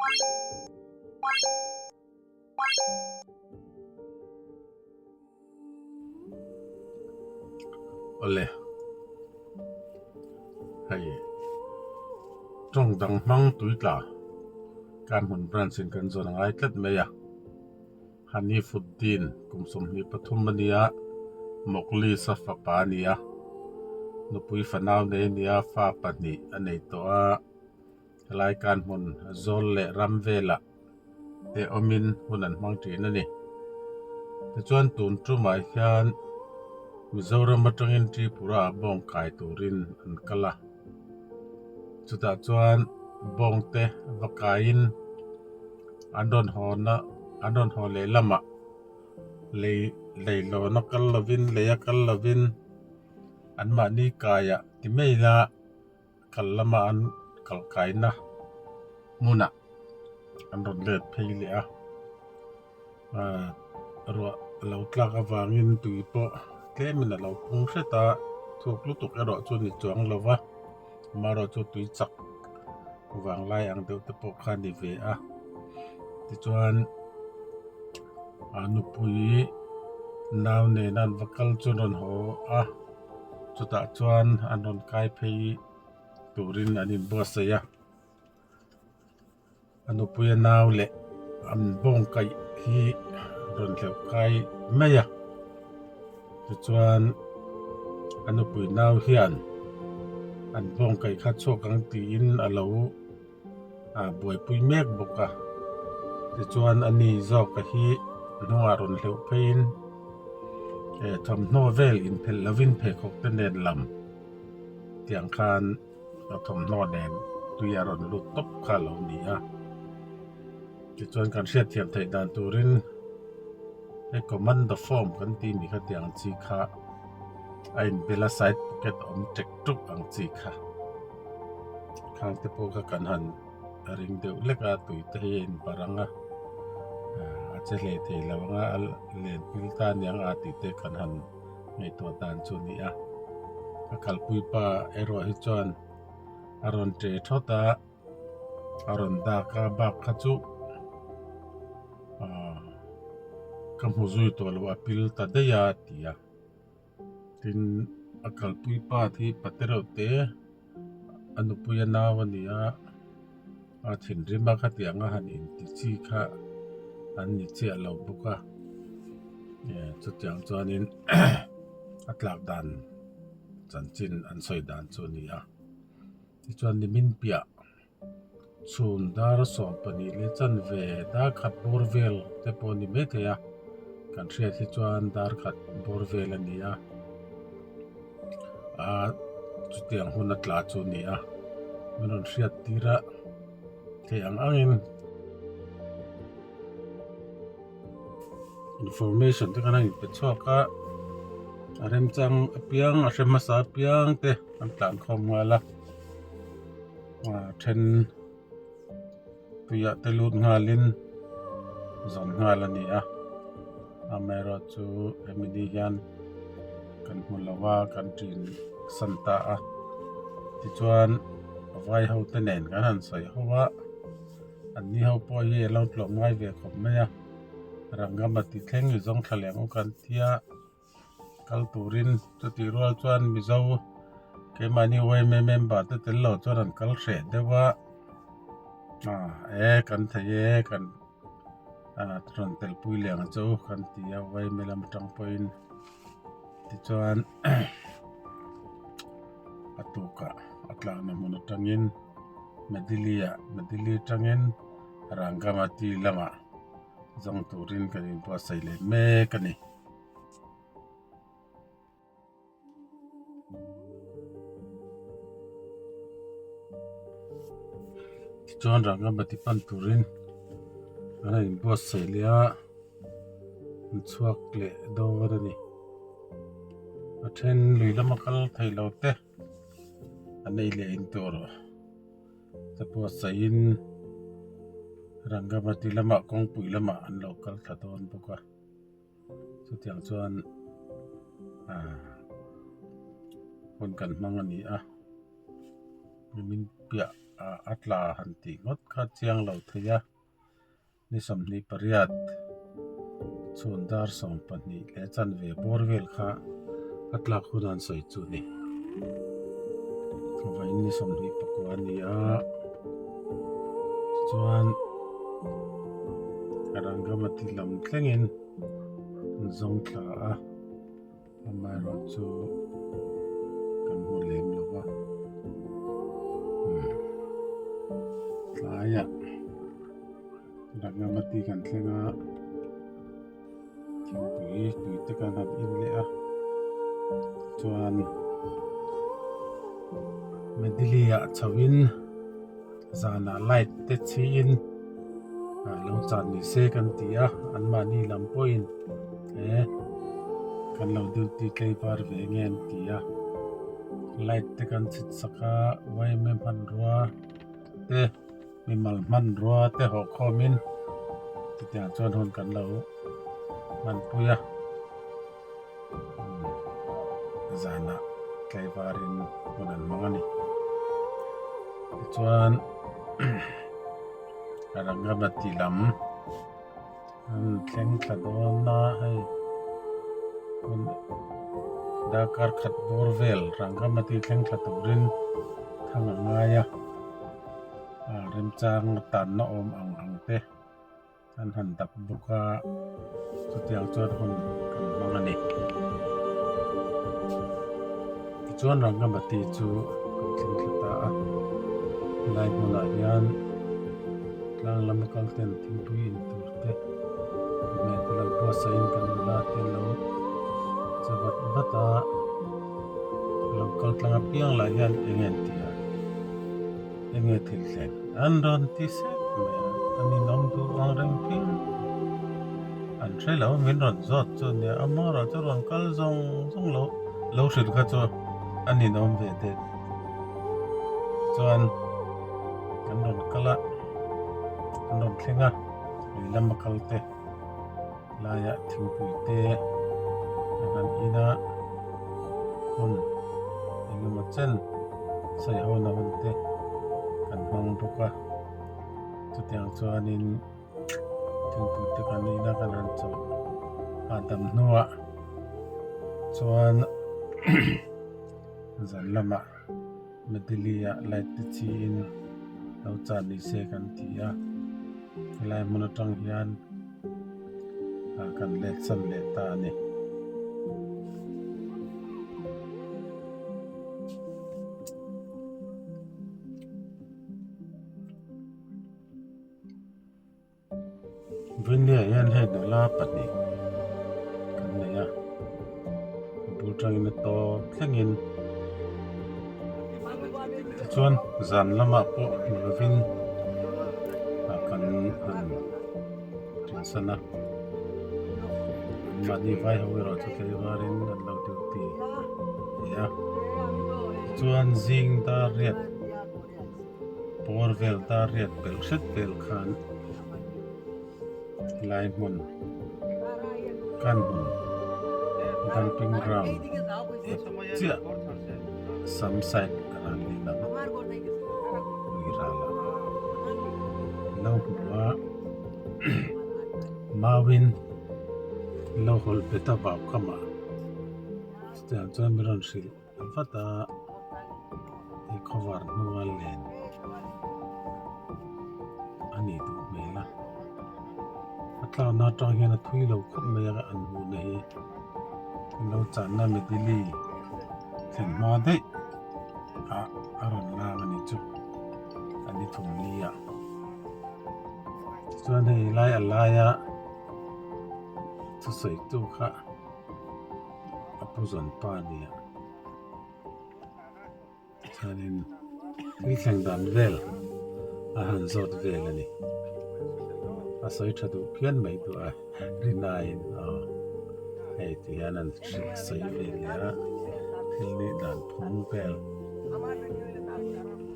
Awle, hei tawng dang hmang tuitla kan hmun branch in kan zawn a ngai tlat mai a, Hanifuddin kum 23 a nia, Moklis-a fapa a ni a, nupui fanau nei a nia, fa pahnih a nei tawh a, helai kan hmun zawl leh ram velah te awmin hun an hmang thin a ni. Tichuan tun tumah hian Mizoram atangin Tripura ah bawng kai turin an kal a, chutah chuan bawng te va kaiin an rawn haw na an rawn haw leh lamah lei leihlawn a kal lovin lei a kal lovin anmahni kaiah ti mai ila. Kal lama an kal kaina hmunah an rawn let phei leh a, aaa ruah a lo tlak avangin tui pawh tlemin a lo pung hret a, thuk lutuk erawh chu ni chuang lo va, amaherawhchu tui chak vanglai ang deuh te pawh kha a ni ve a, tichuan a nupui nau nena an va kal chu an rawn haw a. Chutah chuan an rawn kai phei turin an inbuatsaih a, a nupui a nau leh an bawng kaih hi rawn hleuh kai mai a, tichuan a nupui nau hian an bawng kaih kha chhuak ang tiin a lo ah buaipui mek bawk a, tichuan a ni zawk a hi hnungah rawn hleuh pheiin eh thawmhnaw vel inphelh lovin pheikhawk te nen lam tiang khan a thawmhnaw nen tui a rawn lut tawp kha a lo ni a, tichuan kan hriatthiam theih dan turin hei commando form kan tih ni kha tiang chi kha a inbel a side pocket awm tek tuk ang chi kha. Khang te pawh kha kan han ring deuh hlek a tui te hi a inbarh ang a a che hlei thei lo ang a a len pil ta aniang a tih te kan han ngaihtuah dan chu a ni a a kalpui pa erawh hi chuan a rawn ṭe thawt a a rawn dak a bak kha chu ahh ka hmu zui tawh lo a pil ta daih a ti a. Tin, a kalpui pa hi pate reuh te a nupui a nau a ni a, a thinrim a khatiang a han inti chi kha an ni chiah lo bawk a, eh chutiang chuanin a tlak dan chanchin an sawi dan chu a ni a, tichuan nimin piah. Chhun dar 12 leh chanve dar khat bawr vel te pawh a ni maithei a, kan hriat hi chuan dar khat bawr vel a ni a, ah chutiang hun a tla chu a ni a, min rawn hriat tir a theih ang angin information te khan a inpe chhuak a, a remchang apiang a hre hmasa apiang te an tlan khawm nghal a. Ah then tuiah te lut nghalin zawn nghal a ni a amaherawhchu hemi ni hian kan hmu lo a kan ṭin san ta a tichuan vai ho te nen kan han sawi ho a an ni ho pawh hi a lo tlawm ngai ve khawp mai a Rangamati thleng i zawng thla leh ang u kan tia. Kal turin chutih rual chuan Mizo keimahni yma member te tel lo chuan an kal hreh deuh a, ah e kan thei e kan ah rawn telpui leh ang chu kan ti a yma lam atang pawhin tichuan a tukah a tlakna hmun atangin Medili ah Medili atangin Rangamati lamah zawng turin kan inbuatsaih leh mek a ni. Tichuan Rangamati pan turin an han inbuatsaih leh a, an chhuak leh dawn a ni. A then lui lama kal thei lo te an ei leh in tur te buatsaihin Rangamati lamah kawngpui lamah an lo kal thla dawn bawk a. Chutiang chuan ah hun kan hmang a ni a. piah ah a tla han tih ngawt kha chiang lo thei a ni 28 chhun dar 12 leh chanve bawr vel kha a tlak hun an sawi chu a ni vawiin ni 29 a ni a chuan Rangamati lam thlengin an zawng thla a. Amaherawhchu kan hmu lem lo va tlaiah Rangamati kan thleng a thingpui tui te kan han in leh a chuan Medilli ah chho in zanah light te chhiin ah lo chan ni se kan ti a anmahni lam pawhin he kan lo duty tlei var ve nge an ti a light te kan chhit sak a yma hmanrua te mimal hmanrua te hawh khawmin chutiang chuan hun kan lo hmanpui a zanah tlaivarin hun an hmang a ni tichuan Rangamati lam an thleng thla dawn a hei darkar khat bawr vel Rangamati thleng thla turin thang a ngai a remchang tanna awm ang ang te. An han dap bawk a, chutiang chuan hun kan hmang a ni. Tichuan Rangamati chu kan thleng thla ta a, helai hmunah hian tlang lama kal ten thingpui in tur te hmeh te lo buatsaihin kan nula te lo che vat vat a, lo kal tlang apiang lah hian eng nge an tih a. Enge thil thleng an rawn ti sep mai a, a ninawm duh ang reng phian. An hre lo min rawn zawt chu nia, a mawra chu rawn kal zawng zawng lo lo hrilh kha chu a ninawm ve det. Chuan kan rawn kal a, kan rawn thleng a, lui lama kal te laiah thingpui te an han in a, hmun engemaw chen sawiho na hun te kan hmang bawk a chutiang chuanin thingpui te kan in a kan han chawlh hahdam hnuah chuan zan lamah Medilli ah light te chiin lo chan ni se kan ti a helai hmun atang hian ah kan let san leh ta a ni. Vawinia hian hei nula pahnih kan nei a a bul tangin a tawp thlengin tichuan zan lamah pawh hmu lovin ah kan han ṭinsan a mahni vai ho erawh chu tlaivarin an lo duty leh a tichuan zing dar riat Bawr vel dar riat belh hret vel khan helai hmun kan hmun dumping ground chiah sam side ral lehlam lui ralah lo hmu a mauin lo hawlh bet a vau kamah chutiang chuan min rawn hrilh. Vat a hei khawvar hnua len a nih duh hmel a a tlakna atang hian a thui lo khawp mai a an hmuhna hi an lo channa medilli thlen hma daih ah a rawn lang a ni chu a ni thum ni ah chuan hei lai a laia thusawi tu kha. A pu zawn pa a ni a chuanin thil thleng dan vel a han zawt vel a ni a sawi tha duh phian mai duh a rinaiin aw hei ti hian an hrilh sawi ve leh a thil nih dan phung vel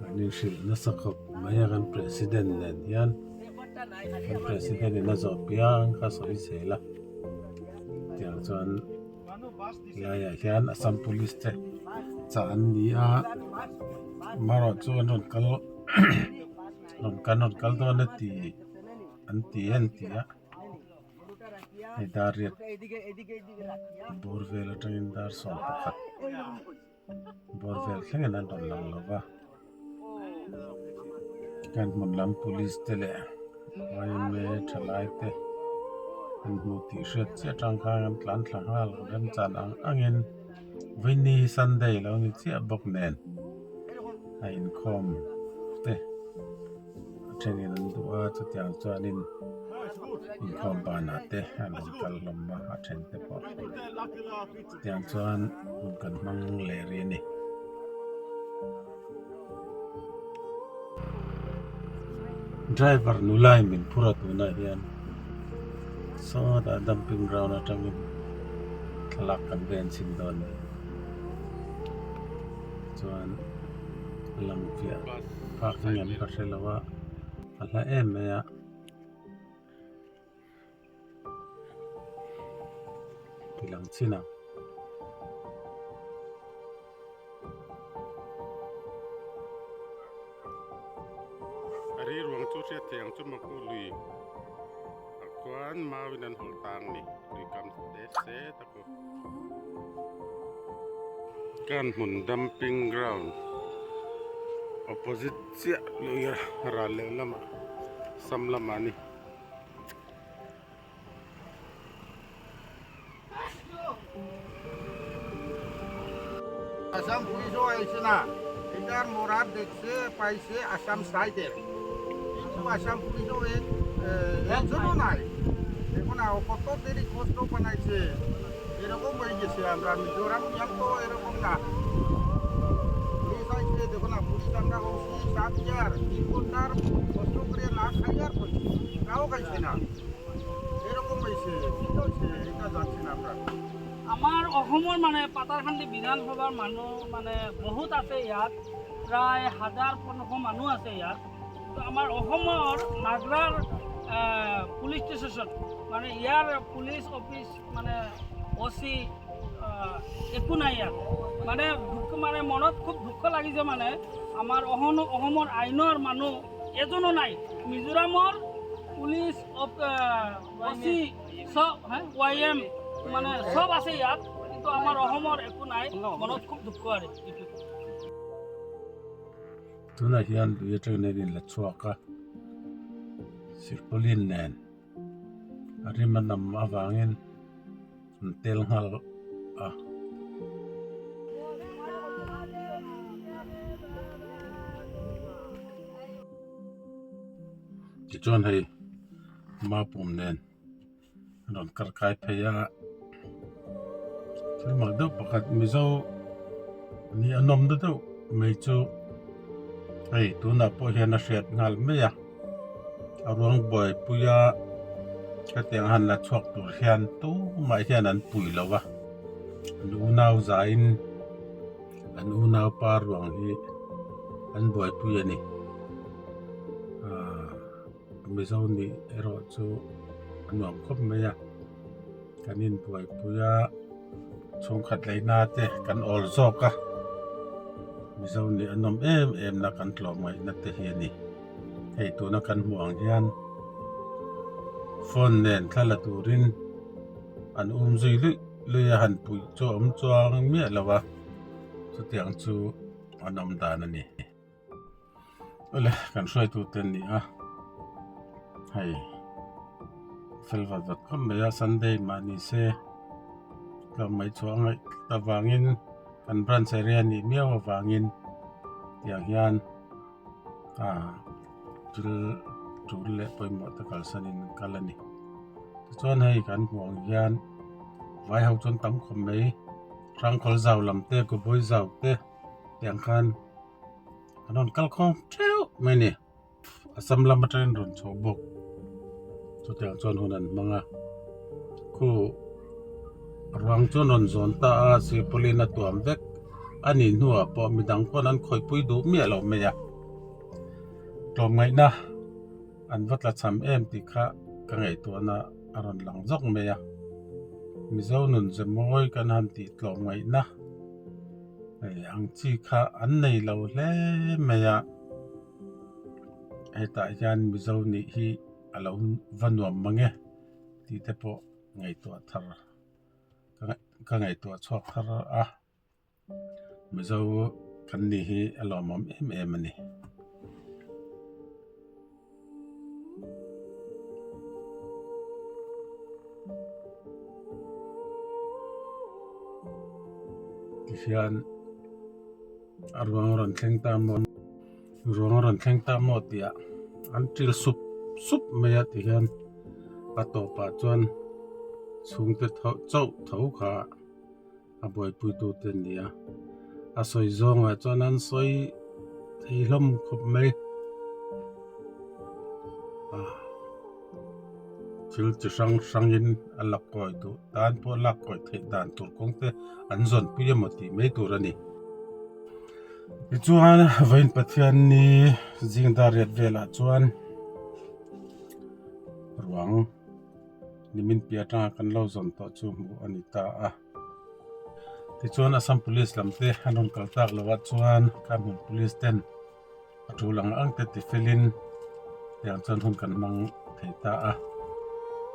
an inhrilh nasa khawp mai a kan president nen hian kan president in a zawh piang kha sawi zel a. Tiang chuan helaiah hian Assam Police te chah an ni a amaherawhchu an rawn kal. Rawn kan rawn kal dawn a ti an ti an ti a hei dar riat bawr vel atangin dar 11 bawr vel thlengin an rawn lang lo va kan hmun lam police te leh yma thalai te an hmu tih hriat chiah atang khan an tlan thla nghal remchan ang angin vawiini hi sunday lo ni chiah bawk nen a inkhawm te a thenin an duh a chutiang chuanin inkhawm banah te an rawn kal hlawm a a then te pawh chutiang chuan hun kan hmang leh rih a ni. Driver nula in min phur a tunah hian sawtah dumping ground atangin thlalak kan ven chhin dawn a ni chuan a lang fiah phak hi an ka hre lo a a hla em mai a. Ti lang chin ang. A ri ruang chu hriat thei ang chu maw lui ah khuan mau in an hawlh tang a ni lui kam te se tak aw. Kan hmun dumping ground opposite chiah lui ral leh lamah sam lamah a ni. Assam পুলিশও আইছে না এটার মরার দেখছে পাইছে আসাম সাইডের কিন্তু আসাম পুলিশও একজনও নাই এখন কত দেরি কষ্ট বানাইছে এরকম হয়ে গেছে আমরা মিজোরাম তো এরকম না পুলিশ আইছে দেখো না পুলিশ আমরা ওসি সাত হাজার তিন ঘন্টার কষ্ট করে না খাইয়ার তাও খাইছে না এরকম হয়েছে কি হয়েছে এটা যাচ্ছে না আমরা। আমাৰ অসমৰ মানে পাটাৰখান্দি বিধানসভাৰ মানুহ মানে বহুত আছে ইয়াত, প্ৰায় 1000-1500 মানুহ আছে ইয়াত। তো আমাৰ অসমৰ নাগৰাৰ পুলিচ ষ্টেচন মানে ইয়াৰ পুলিচ অফিচ মানে অ' চি একো নাই ইয়াত। মানে দুখ মানে মনত খুব দুখ লাগিছে মানে আমাৰ অসমৰ আইনৰ মানুহ এজনো নাই। মিজোৰামৰ পুলিচ অ' চি চব ৱাই এম মানে চব আছে ইয়াত, কিন্তু আমাৰ অসমৰ একো নাই। মনত খুব দুখ আৰু এইটো। Tunah hian lui atangin an inla chhuak a, silpaulin nen a rim a nam avangin an tel nghal a. Tichuan hei mapum nen an rawn kar kai phei a, thil mak deuh pakhat Mizo nih a nawm na deuh mai chu hei tunah pawh hian a hriat nghal mai a, a ruang buaipui a hetiang han la chhuak tur hian tumah hian an pui lo a, an unau zain an unaupa ruang hi an buaipui a ni aaa. Mizo nih erawh chu a nuam khawp mai a, kan inbuaipui a, chhungkhat leina te kan awl zawk a, Mizo nih a nawm em em na kan tlawm ngaihna te hi a ni. Hei tuna kan hmuh ang hian phone nen thla la turin an um zui luih luih a, han puih chu a awm chuang miah lo a, chutiang chu an awm dan a ni. Awle kan hruaitu te an ni a hei fel vat vat khawp mai a sunday mah ni se tlawm mai chhuah a ngaih avangin kan branch area a nih miau avangin tiang hian ah thil tul leh pawimawh te kalsanin an kal a ni tichuan hei kan hmuh ang hian vai ho chuan tam khawp mai hrangkhawl zau lam te kawbawi zau te tiang khan. An rawn kal khawm theuh mai a ni Assam lam atangin rawn chho bawk chutiang chuan hun an hmang a khu ruang chu an rawn zawn ta a silpaulin a tuam vek a nih hnuah pawh midang khawn an khawihpui duh miah loh mai a tlawmngaihna an va tla cham em tih kha ka ngaihtuahna a rawn lang zawk mai a Mizo nun ze mawi kan han tih tlawmngaihna. Hei ang chi kha an nei lo hle mai a. hetah hian Mizo nih hi a lo va nuam mang e tih te pawh ngaihtuah thar ka ngaihtuah chhuak thar a Mizo kan nih hi a lawmawm em em a ni. Tihian a ruang rawn thleng ta maw ruang rawn thleng ta maw tih ah an ṭil sup sup mai a tihian a tawpah chuan chhungte chauh tho kha a buaipui tute an ni a a sawi zawngah chuan an sawi thei hlawm khawp mai thil chi hrang hrangin a la kawi duh tan pawh lak kawi theih dan tur kawng te an zawn pui emaw tih mai tur a ni tichuan vawiin Pathianni zing dar riat velah chuan ruang. Nimin piah atanga kan lo zawn tawh chu hmuh a ni ta a. Tichuan Assam Police lam te an rawn kal tak loh ah chuan Kanhmun Police ten a tul ang ang te ti felin tiang chuan hun kan hmang thei ta a,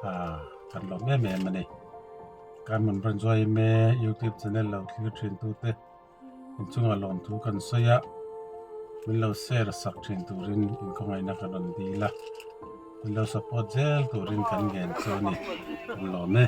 aaa kan lawm em em a ni. Kanhmun Branch yma YouTube channel lo thlir thin tu te inchungah lawmthu kan sawi a, min lo share sak thin turin inkhawngaihnna kan rawn dil a, min lo support zel turin kan ngen chu a ni, kan lawm e.